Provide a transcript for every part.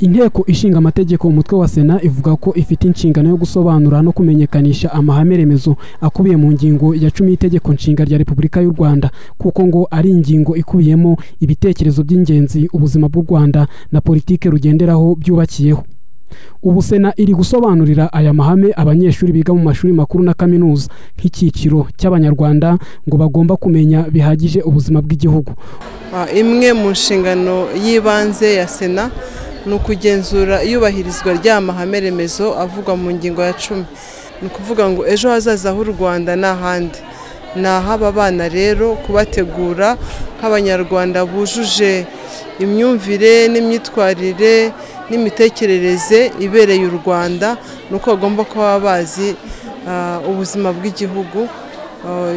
Inteko ishinga amategeko umutwe wa Sena ivuga ko ifite inshingano yo gusobanura no kumenyekanisha amahame remezo akubiye mu ngingo ya 10 y'itegeko nshinga rya Repubulika y'u Rwanda, kuko ngo ari ingingo ikubiyemo ibitekerezo by'ingenzi ubuzima bw'u Rwanda na politike rugenderaho byubakiyeho. Ubu Sena iri gusobanurira aya mahame abanyeshuri biga mu mashuri makuru na kaminuza nk'icyiciro cy'Abanyarwanda ngo bagomba kumenya bihagije ubuzima bw'igihugu. Imwe mu nshingano y'ibanze ya Sena ni ukugenzura iyubahirizwa ry'amahame remezo avugwa mu ngingo ya 10. Ni ukuvuga ngo ejo hazaza h'u Rwanda n'ahandi ni ah'aba bana, rero kubategura nk'Abanyarwanda bujuje imyumvire n'imyitwarire n'imitekerereze ibereye u Rwanda, ni uko bagomba kuba bazi ubuzima bw'igihugu.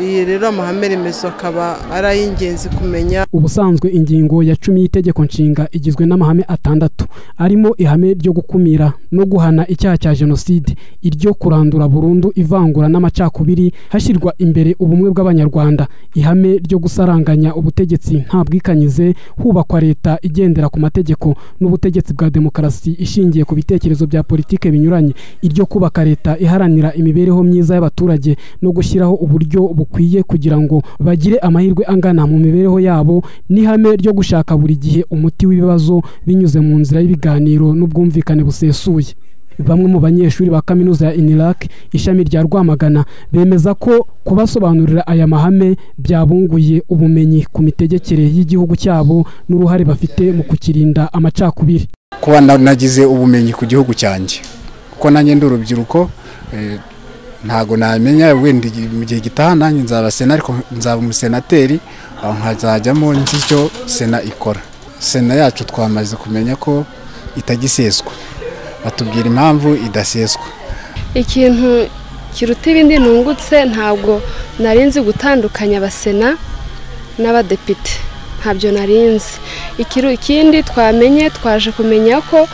Iyi rero amahame remezo akaba ari ay'ingenzi kumenya. Ubusanzwe ingingo ya 10 y'itegeko nshinga igizwe n'amahame 6 arimo ihame ryo gukumira no guhana icyaha cya jenoside, iryo kurandura burundu ivangura n'amacakubiri hashyirwa imbere ubumwe bw'Abanyarwanda, ihame ryo gusaranganya ubutegetsi nta bwikanyize hubakwa leta igendera ku mategeko n'ubutegetsi bwa demokarasi ishingiye ku bitekerezo bya politike binyuranye, iryo kubaka leta iharanira imibereho myiza y'abaturage no gushyiraho uburyo bukwiye kugira ngo bagire amahirwe angana mu mibereho yabo, n'ihame ryo gushaka buri gihe umuti w'ibibazo binyuze mu nzira y'ibiganiro n'ubwumvikane busesuye. Bamwe mu banyeshuri ba kaminuza ya UNILAK ishami rya Rwamagana bemeza ko kubasobanurira aya mahame byabunguye ubumenyi ku mitegekere y'igihugu cyabo n'uruhare bafite mu kukirinda amacakubiri. Kuba nagize ubumenyi ku gihugu cyanjye, kuko nanjye ndi urubyiruko, ntago namenya wenda mu gihe gitaha nanjye nzaba sena, ariko nzaba umusenateri nkazajyamo nzi icyo sena ikora. Sena yacu twamaze kumenya ko itagiseswa, batubwira impamvu idaseswa. Ikintu kiruta ibindi nungutse, ntabwo narinzi gutandukanya abasena n'abadepite, ntabyo narinzi. Ikindi twamenye, twaje kumenya ko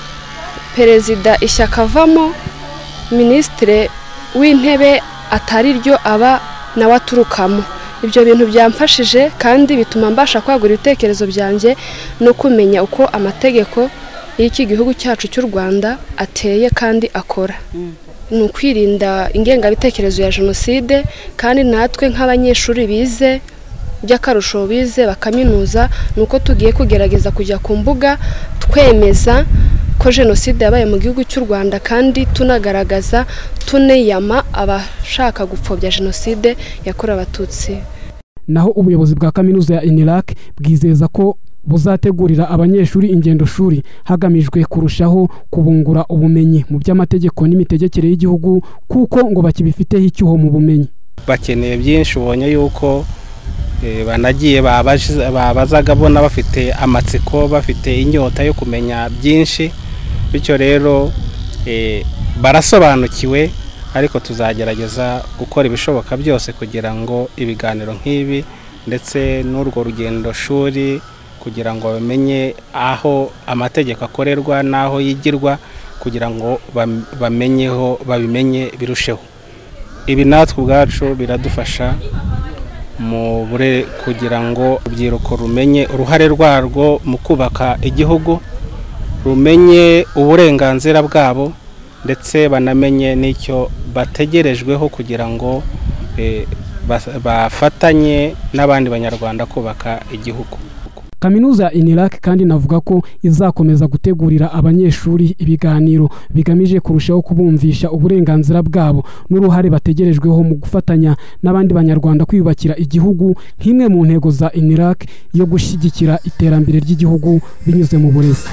perezida ishyaka avamo, minisitiri w'intebe atari ryo aba nawe aturukamo. Ibyo bintu byamfashije kandi bituma mbasha kwagura ibitekerezo byanjye no kumenya uko amategeko y'iki gihugu cyacu cy'u Rwanda ateye kandi akora. Ni ukwirinda ingengabitekerezo ya jenoside, kandi natwe nk'abanyeshuri bize by'akarusho bize bakaminuza, ni uko tugiye kugerageza kujya ku mbuga twemeza ko jenoside yabaye mu gihugu cy'u Rwanda, kandi tunagaragaza tuneyama abashaka gupfobya jenoside yakorewe Abatutsi. Naho ubuyobozi bwa kaminuza ya UNILAK bwizeza ko buzategurira abanyeshuri ingendo shuri hagamijwe kurushaho kubungura ubumenyi mu by'amategeko n'imitegekere y'igihugu, kuko ngo bakibifiteho icyuho mu bumenyi. Bakeneye byinshi, ubonye yuko banagiye babazaga bona bafite amatsiko, bafite inyota yo kumenya byinshi, bityo rero barasobanukiwe, ariko tuzagerageza gukora ibishoboka byose kugira ngo ibiganiro nk'ibi ndetse n'urwo rugendo shuri kugira ngo bamenye aho amategeko akorerwa n'aho yigirwa, kugira ngo bamenyeho babimenye birusheho. Ibi natwe ubwacu biradufasha mu bure kugira ngo urubyiruko rumenye uruhare rwarwo mu kubaka igihugu, rumenye uburenganzira bwabo ndetse banamenye n'icyo bategerejweho kugira ngo bafatanye n'abandi Banyarwanda kubaka igihugu. Kaminuza ya UNILAK kandi navuga ko izakomeza gutegurira abanyeshuri ibiganiro bigamije kurushaho kubumvisha uburenganzira bwabo n'uruhare bategerejweho mu gufatanya n'abandi Banyarwanda kwiyubakira igihugu, nk'imwe mu ntego za UNILAK yo gushyigikira iterambere ry'igihugu binyuze mu burezi.